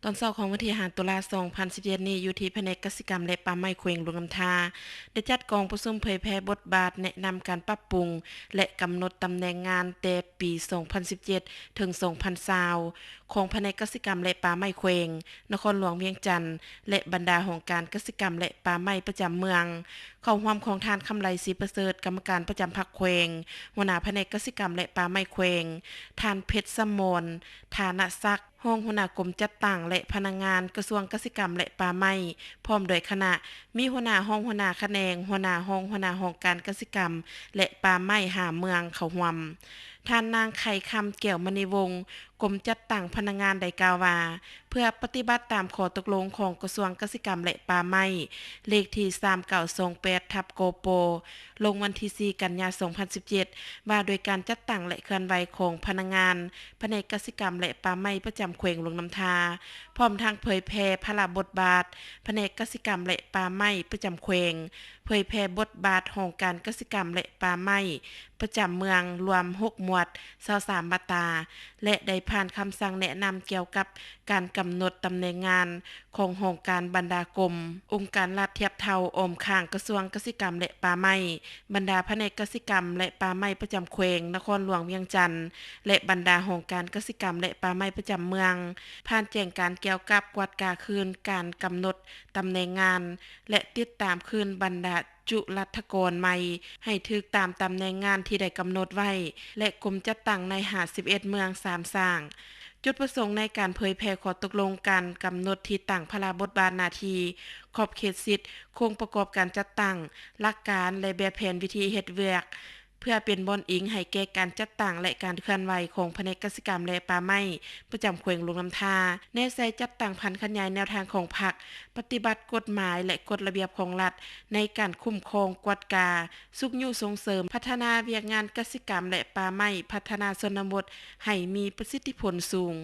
ຕອນເຊົ້າຂອງວັນທີຫ້າ ຕຸລາ ສອງພັນສິບເຈັດນີ້ ຢູ່ທີ່ພະແນກກະສິກຳ ແລະ ປ່າໄມ້ແຂວງຫຼວງນ້ຳທາ ໄດ້ຈັດກອງປະຊຸມເຜີຍແຜ່ບົດບາດ, ແນະນຳການປັບປຸງ ແລະ ກຳນົດຕຳແໜ່ງງານແຕ່ປີສອງພັນສິບເຈັດ ເຖິງ ສອງພັນຊາວ ຂອງພະແນກກະສິກຳ ແລະ ປ່າໄມ້ແຂວງ, ນະຄອນຫຼວງວຽງຈັນ ແລະ ບັນດາຫ້ອງການກະສິກຳ ແລະ ປ່າໄມ້ປະຈຳເມືອງ, ເຂົ້າຮ່ວມຂອງທ່ານ ຄຳໄລ ສີປະເສີດ ກຳມະການປະຈຳພັກແຂວງ, ຫົວໜ້າພະແນກກະສິກຳ ແລະ ປ່າໄມ້ແຂວງ, ທ່ານ ເພັດສະໝອນ ຖານະສັກ ຮອງຫົວໜ້າກົມຈັດຕັ້ງ ແລະ ພະນັກງານກະຊວງກະສິກຳ ແລະ ປ່າໄມ້ ພ້ອມດ້ວຍຄະນະ, ມີຫົວໜ້າ, ຮອງຫົວໜ້າຂະແໜງ, ຫົວໜ້າຫ້ອງ, ຫົວໜ້າຫ້ອງການກະສິກຳ ແລະ ປ່າໄມ້ ຫ້າເມືອງເຂົ້າຮ່ວມ. ທ່ານນາງ ໄຂ່ຄຳ ແກ້ວມະນີວົງ ກົມຈັດຕັ້ງພະນັກງານ ໄດ້ກ່າວວ່າ ເພື່ອປະຕິບັດຕາມຂໍ້ຕົກລົງຂອງກະຊວງກະສິກຳ ແລະ ປ່າໄມ້ ເລກທີສາມເກົ້າສອງແປດ ທັບ ກປ ລົງວັນທີສີ່ ກັນຍາ ສອງພັນສິບເຈັດ ວ່າດ້ວຍການຈັດຕັ້ງ ແລະ ເຄື່ອນໄຫວຂອງພະນັກງານ ພະແນກກະສິກຳ ແລະ ປ່າໄມ້ປະຈຳແຂວງຫຼວງນ້ຳທາ ພ້ອມທັງເຜີຍແຜ່ພາລະບົດບາດພະແນກກະສິກຳ ແລະ ປ່າໄມ້ປະຈຳແຂວງ, ເຜີຍແຜ່ບົດບາດຫ້ອງການກະສິກຳ ແລະ ປ່າໄມ້ປະຈຳເມືອງ ລວມຫົກໝວດ ຊາວສາມມາດຕາ ແລະ ໄດ້ຜ່ານຄຳສັ່ງແນະນຳກ່ຽວກັບການກຳນົດຕຳແໜ່ງງານ ຂອງຫ້ອງການບັນດາກົມ, ອົງການລັດທຽບເທົ່າອ້ອມຂ້າງກະຊວງກະສິກຳ ແລະ ປ່າໄມ້, ບັນດາພະແນກກະສິກຳ ແລະ ປ່າໄມ້ປະຈຳແຂວງ, ນະຄອນຫຼວງວຽງຈັນ ແລະ ບັນດາຫ້ອງການກະສິກຳ ແລະ ປ່າໄມ້ປະຈຳເມືອງ, ຜ່ານແຈ້ງການກ່ຽວກັບກວດກາຄືນການກຳນົດຕຳແໜ່ງງານ ແລະ ຕິດຕາມຄືນບັນດາ ຈຸລັດຖະກອນໃໝ່ໃຫ້ຖືກຕາມຕຳແໜ່ງງານທີ່ໄດ້ກຳນົດໄວ້ ແລະ ກົມຈັດຕັ້ງໃນຫ້າສິບເອັດເມືອງສາມສ້າງ. ຈຸດປະສົງໃນການເຜີຍແຜ່ຂໍ້ຕົກລົງການກຳນົດທີ່ຕັ້ງພາລະບົດບາດໜ້າທີ່, ຂອບເຂດສິດ, ໂຄງປະກອບການຈັດຕັ້ງ, ຫຼັກການ ແລະ ແບບແຜນວິທີເຮັດວຽກ ເພື່ອເປັນບ່ອນອີງໃຫ້ແກ່ການຈັດຕັ້ງ ແລະ ການເຄື່ອນໄຫວຂອງພະແນກກະສິກຳ ແລະ ປ່າໄມ້ ປະຈຳແຂວງຫຼວງນ້ຳທາ, ແນໃສ່ຈັດຕັ້ງຜັນຂະຫຍາຍແນວທາງຂອງພັກ, ປະຕິບັດກົດໝາຍ ແລະ ກົດລະບຽບຂອງລັດ ໃນການຄຸ້ມຄອງ, ກວດກາ, ຊຸກຍູ້ສົ່ງເສີມ, ພັດທະນາວຽກງານກະສິກຳ ແລະ ປ່າໄມ້, ພັດທະນາຊົນນະບົດໃຫ້ມີປະສິດທິຜົນສູງ.